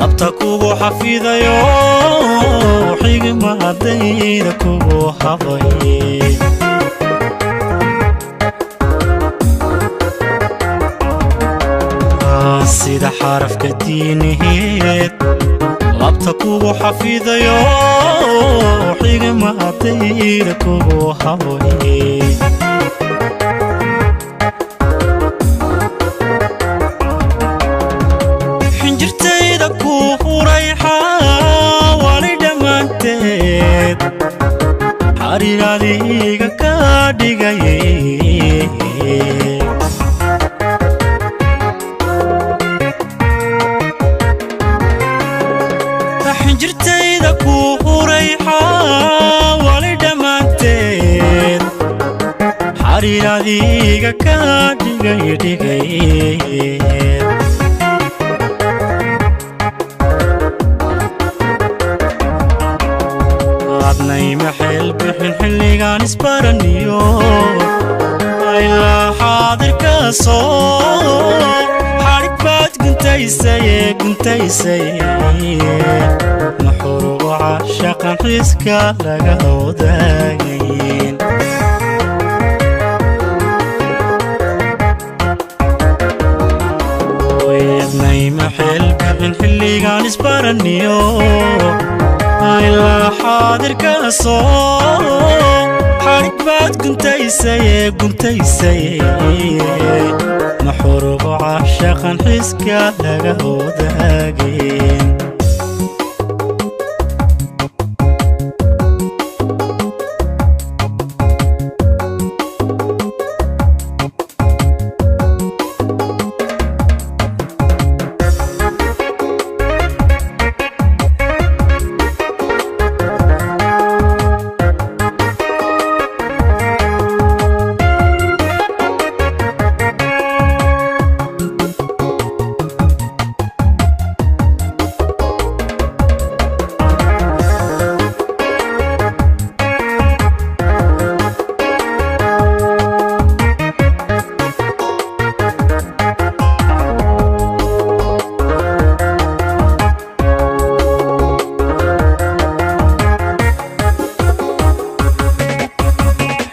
Labta kugu xafidayo xigmadayda kugu habay. Sida xarafka diiniheed labta kugu xafidayo xigmadayda kugu habay. Xinjirtayda ku huray xaawali dhammaanteed xariir adiga ka dhigay. Xinjirtayda ku huray xaawali dhammaanteed xariir adiga ka dhigay dhigay. Adnayma xeel bixin xilligaan isbaraniyo ilaa xaadirka soo xadhig baad guntaysaye guntaysaye. Maxurugo caashaqan xiska laga wadaagayn. Adnayma xeel bixin xilligaan isbaraniyo ilaa xaadirka soo xadhig baad guntaysaye guntaysaye. Maxurugo caashaqan xiska laga wadaagayn.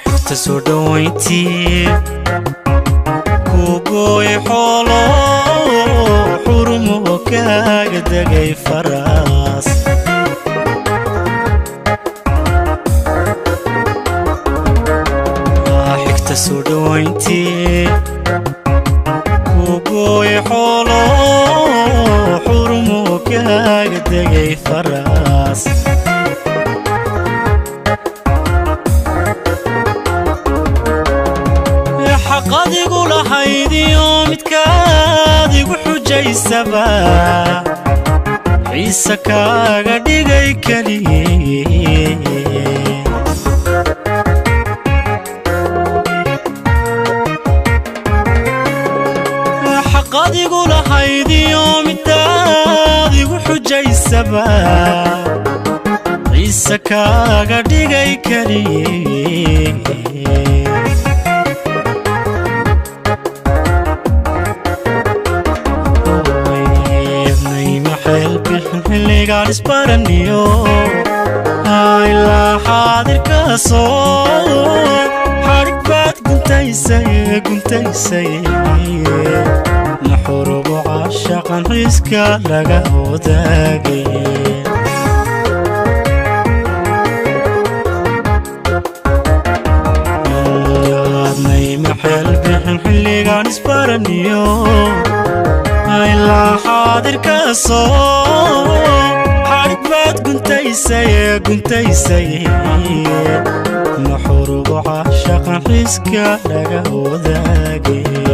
Xigta soo dhowayntii ku gooy xoolo xurumo kaaga degay faraas. Xigta soo dhowayntii ku gooy xoolo xurumo kaaga degay faraas. Xaqadigu lahaydiyo midkaad igu xujaysaba xiise kaaga dhigay keliye. Xaqadigu lahaydiyo midkaad igu xujaysaba xiise kaaga dhigay keliye. Xilligaan isbaraniyo ilaa xaadirka soo xadhig baad guntaysaye guntaysaye. Maxurugo caashaqan xiska laga wadaagay. Adnayma xeel bixin xilligaan isbaraniyo ilaa xaadirka soo xadhig baad guntaysaye guntaysaye. Maxurugo caashaqan xiska laga wadaagay.